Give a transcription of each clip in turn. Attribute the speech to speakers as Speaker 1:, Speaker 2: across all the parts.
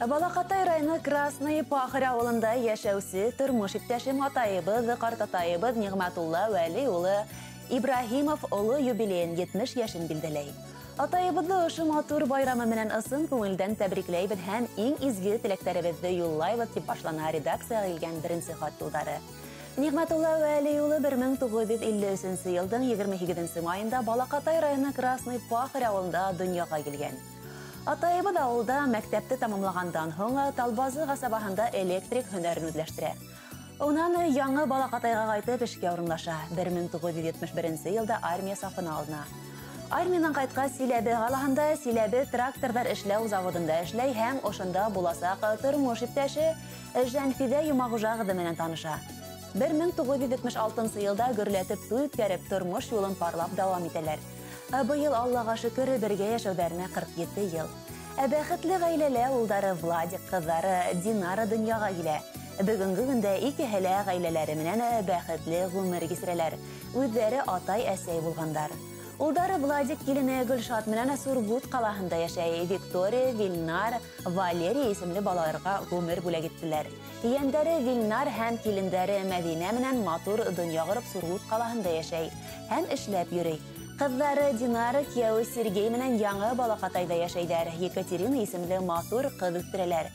Speaker 1: Балаҡатай районы Красный Пахарь ауылында йәшәүсе тормош иптәшем атайыбыҙ, ҡартатайыбыҙ Ниғмәтулла Вәли улы Ибраһимов оло юбилейын 70 йәшен билдәләй. Атайыбыҙҙы ошо матур байрамы менән ысын күңелдән тәбрикләйбеҙ һәм иң изге теләктәребеҙҙе юллайбыҙ, тип башлана редакцияға килгән беренсе хат юлдары. Ниғмәтулла Вәли улы 1953 йылдың 28 майында Балаҡатай районы Красный Пахарь ауылында донъяға килгән. Атайыбыҙ ауылда мәктәпте тамамлағандан һуң Талбазы ҡасабаһында электрик һөнәрен үҙләштерә. Унан яңы Балаҡатайға ҡайтып эшкә урынлаша. 1971 йылда армия сафына алына. Армиянан ҡайтҡас Силәбе ҡалаһында Силәбе тракторҙар эшләү заводында эшләй һәм ошонда буласаҡ тормош иптәше Жәнфиҙә Йомағужа ҡыҙы менән таныша. 1976 йылда гөрләтеп туй үткәреп тормош юлын парлап дауам итәләр. Быйыл Аллаға шөкөр бергә йәшәүҙәренә 47 йыл. Бәхетле ғаиләлә улдары Владик, ҡыҙҙары Динара донъяға килә. Бөгөнгө көндә икеһе лә ғаиләләре менән бәхетле ғүмер кисерәләр. Үҙҙәре атай-әсәй булғандар. Улдары Владик килене Гөлшат менән Сургут ҡалаһында йәшәй. Виктория, Вилнар, Валерия исемле балаларға ғүмер бүләк иттеләр. Ейәндәре Вилнар һәм килендәре Мәҙинә менән матур донъя ҡороп Сургут ҡалаһында йәшәй һәм эшләп йөрөй. Ҡыҙҙары Динара кейәүе Сергей менән яңы Балаҡатайҙа йәшәйҙәр. Екатерина исемле матур ҡыҙ үҫтерәләр.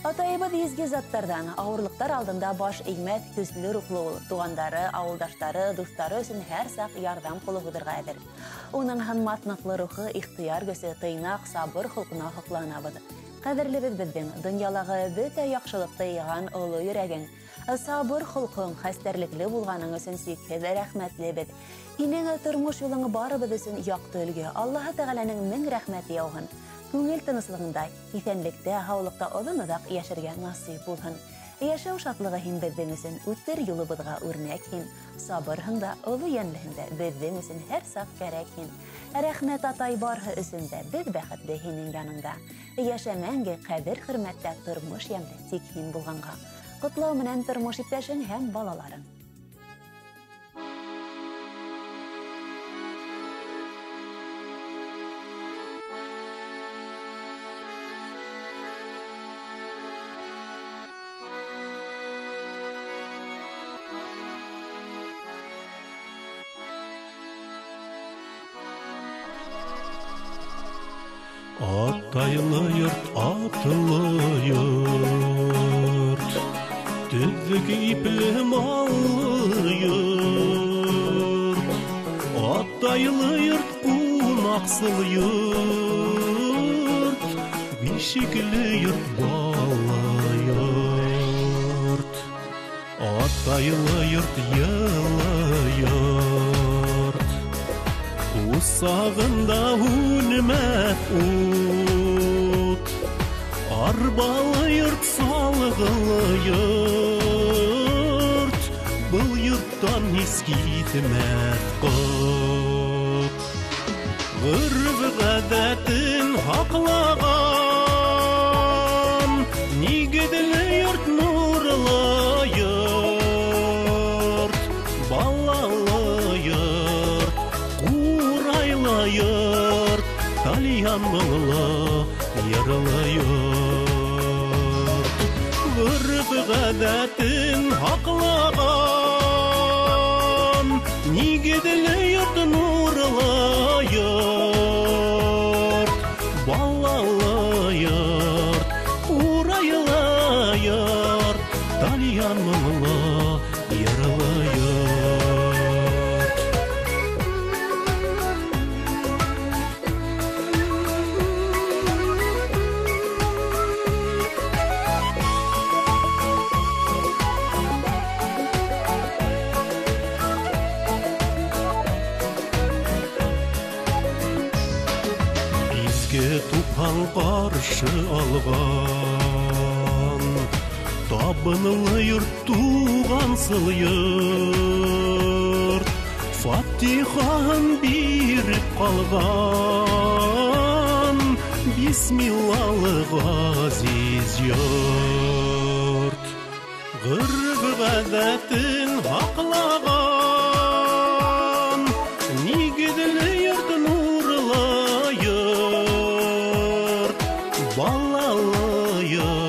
Speaker 1: Атайыбыҙ изге заттарҙан, ауырлыҡтар алдында баш эймәҫ, көслө рухлы ул. Туғандары, ауылдаштары, дуҫтары өсөн һәр саҡ ярҙам ҡулы һуҙырға әҙер. Уның һынмаҫ ныҡлы рухы, ихтыяр көсө, тыйнаҡ, сабыр холҡона һоҡланабыҙ. Ҡәҙерлебеҙ беҙҙең донъялағы бөтә яҡшылыҡты йыйған оло йөрәгең, сабыр холҡоң, хәстәрлекле булғаның өсөн сикһеҙ рәхмәтлебеҙ. Һинең тормош юлың барыбыҙ өсөн яҡты өлгө. Аллаһы Тәғәләнең мең рәхмәте яуһын. Күңел тыныслығында, иҫәнлектә, һаулыҡта оҙон-оҙаҡ йәшәргә насип булһын. Йәшәү шатлығы һин беҙҙең өсөн, үтер юлыбыҙға үрнәк һин. Сабырһың да, оло йәнлеһең дә беҙҙең өсөн һәр саҡ кәрәк һин. Рәхмәт атай барыһы өсөн дә, беҙ бәхетле һинең яныңда. Йәшә мәңге ҡәҙер-хөрмәттә, тормош йәмле тик һин булғанға. Ҡотлау менән тормош иптәшең һәм балаларың.
Speaker 2: Атайлы йорт, атлы йорт, төҙөк ипле маллы йорт. Атайлы йорт, ҡунаҡсыл йорт, бишекле йорт, бала йорт. Атайлы йорт, йылы йорт, усағында һүнмәҫ ут. Арбалы йорт, салғылы йорт, был йорттан һис китмәҫ ҡот. Ғөрөф-ғәҙәтен һаҡлаған, нигеҙле йорт, нурлы йорт, балалы йорт, ҡурайлы йорт, тальян моңло йырлы йорт. Ғөрөф-ғәҙәтен һаҡлаған, нигеҙле йорт, нурлы йорт, балалы йорт, ҡурайлы йорт, тальян моңло йырлы йорт. Изге тупһаң ҡаршы алған, табынлы йорт, туғансыл йорт, фатихаһын биреп ҡалған, бисмиллалы ғәзиз йорт. Ғөрөф-ғәҙәтен һаҡлаған, нигеҙле йорт, нурлы йорт, балалы йорт,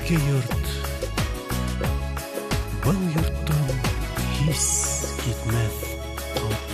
Speaker 2: Изге йорт, был йорттан һис китмәҫ ҡот.